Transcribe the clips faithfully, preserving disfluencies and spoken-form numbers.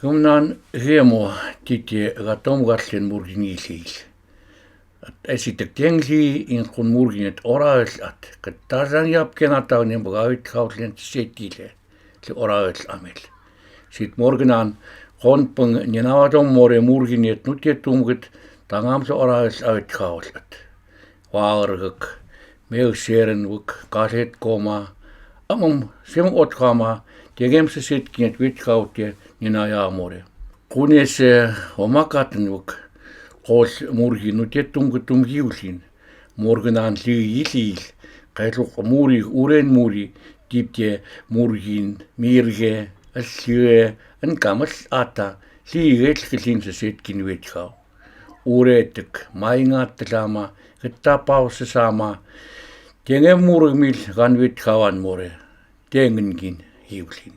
Tumnan gemo tite gatom gatlin murgin ilil. At esitek tengli inqun murgin et orail at. Katalan yap kena tau nem bagawit kautlen setile. Li orail amel. Sit morgnan qon pung nina wadom more murgin et nute tumgit tangam li orail awit kaut at. Wargak, meu seren wuk, kalet koma, amam sem ot kama, tegem seset kinet wit kaute nina ya more. Kunese, omakaten wuk, kol murgin nute tumgit tumgiulin, morgnan li ilil, kailuk muri, uren muri, tipte murgin, mirge, allie, ankamal ata, li gel kilin seset kin wit kau. Uretek, maingat telama, keta pau sesama, tengem murgmil gan wit kawan more, tengin gin hiulin.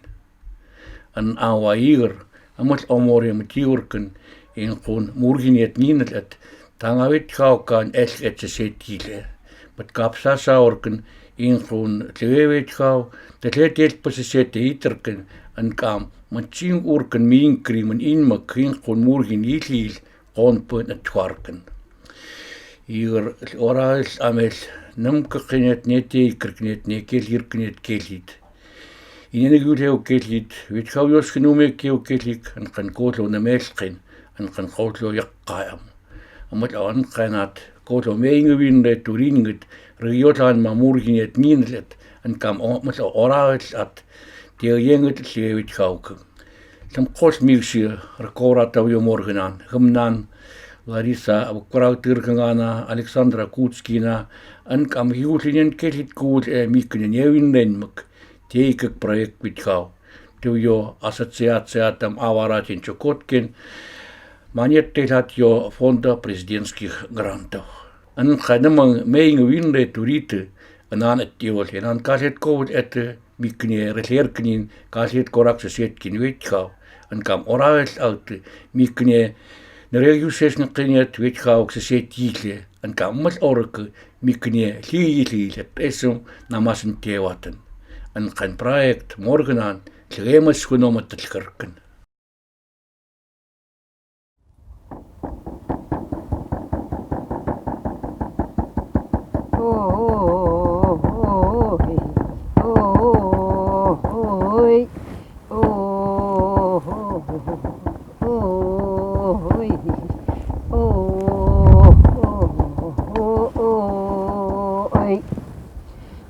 An awa iger, amal omore matiurken, inqun murgin et nginel et, tanga wit kau kan el et seset ile. Mat kapsa saurken, inqun tlewe wit kau, tlewe tel pa seset iterken, ankam, matsing urken mingkri man inmak, inqun murgin ilil, qon pun et tuarken. Iger orail amel, nam kakinet nete ikerkinet ne kelir kinet kelit. Inen guleu kelit, wit kau yos kenume keu kelik, ankan kolo namelken, ankan kolo yakkaem. Amat awan kanat, kolo meinge win re turinget, riotan ma murgin et nginel et, ankam amat orail at, te yenget li wit kau ke. Lam kos miksi rekora tau yo morgnan, gemnan, Larisa, abu kurau tirkengana, Alexandra Kutskina, ankam hiulinen kelit kul e miknen yewin nenmek, teikek proyek wit kau. Tau yo asat seat seat am awaratin Chukotken, maniet telat yo fonda президентских грантов. An khanemang meinge win re turite, anan et tiol, anan kalet kol et, mikne reler knin, kalet korak seset kin wit kau, ankam orail aut, mikne neregiu ses ne kinet wit kau seset ile, ankam mal orke, mikne li ili let esum namasen tewatan. Ankan proyek morgnan, legemas kuno matel kerken.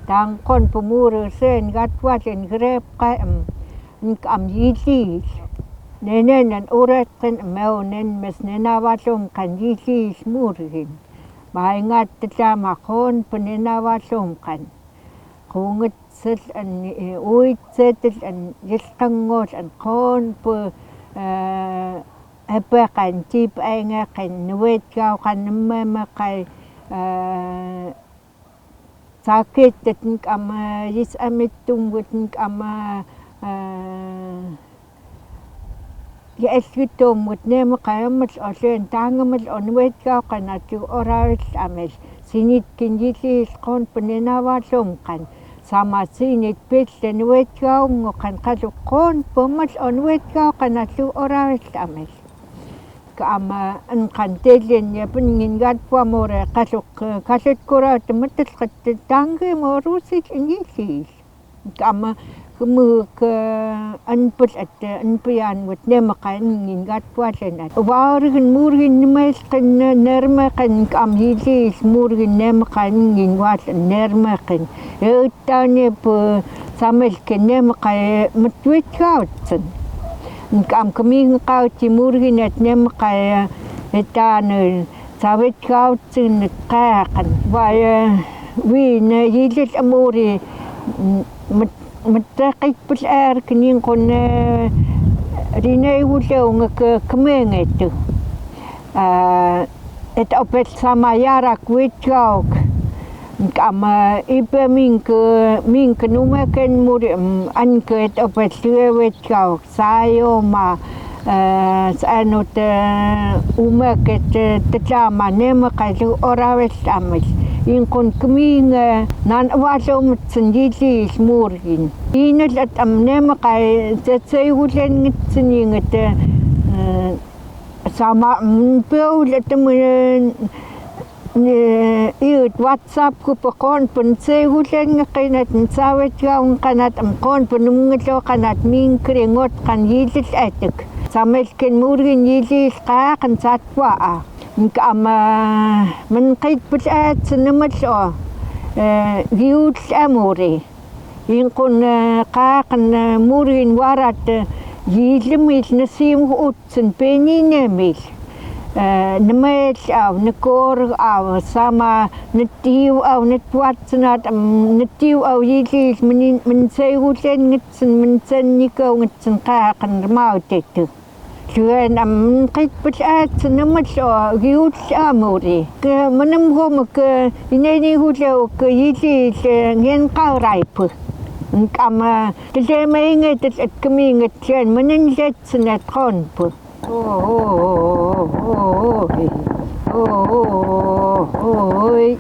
Tang kon pemuru sen gat waten grep kaem. Nkam yilil. Nenen an uret kan meu nen mes nena walum kan yilil murgin. Mai ngat tedama kon pe nena walum kan. Kunget sel an, eh, uit setel an yilkangol an kon pe, eh, epe kan tip enge kan nuet kau kan nemme kai, eh, Sakit tet nkam, eh, yis amit tung wit nkam, eh, ya es gitom wit nem kai amal o len tang amal o nuet kau kan atu orail amel. Sinit kin yilil kon pe nena walum kan. Sama sinit pit le nuet kau ngo kan kaluk kon pe amal o nuet kau kan atu orail amel. Kama nkan telen ya pen ngin gat pua more kaluk, eh, kalet kura te metel kat tangge morusit ngilil. Kama kemuk, eh, anpel at, eh, anpian wet nema kan ngin gat pua lenat. Wau rigin murgin nemes kan, eh, nerme kan kam yilil murgin nema kan ngin wat nerme kan. Eh, Tane pe samel ke nem kai metwit kautsen. Nkam keming kauti murgin et nem kai etane sawit kautsen kakan. Wai, eh, wi ne yilit amuri met, metekik pel er kening kon, eh, rine wuleu nge ke kemengetu. Eh, et opet sama yarak wit kauk. Nkam, eh, ipe mingke, mingke nume ken muri, mm, anke et opet lue wit kauk. Sayo ma, eh, sanut, eh, ume ke te, te tlama nema kai lu ora wet amel. Ingkun kming, eh, nan awal om tsin yili murgin. Inal at am nema kai tsetsei gulen ngitsin ingat, eh, sama, mm, peu la tem, eh, eh, iut WhatsApp ku pe kon pen tsei gulen ngikinat, mm, sawet gau ngikinat am kon pen um ngilo kanat ming kringot kan yili etek. Samel ken murgin yili ka kan sat wa a. Ngka am, eh, men kait pet et senemet o, eh, giut a muri. Ingkun, eh, ka kan, eh, murgin warat, eh, yili mil nesim ut tsin peni nemil. Eh, nemet au, nekor au, sama netiu au, netuat tsinat, mm, netiu au yili, men, men tsei gulen ngitsin, men tsen nikau ngitsin ka kan rmau tetu. Luen am kait pet et senemet o, giut a muri. Ke menem gom ke ineni guleu ke yili le ngen kau rai pe. Ngkam, eh, tele mei nge tet et kemi nge tlen menen let senet kon pe. Oi, oi, oi, oi, oi.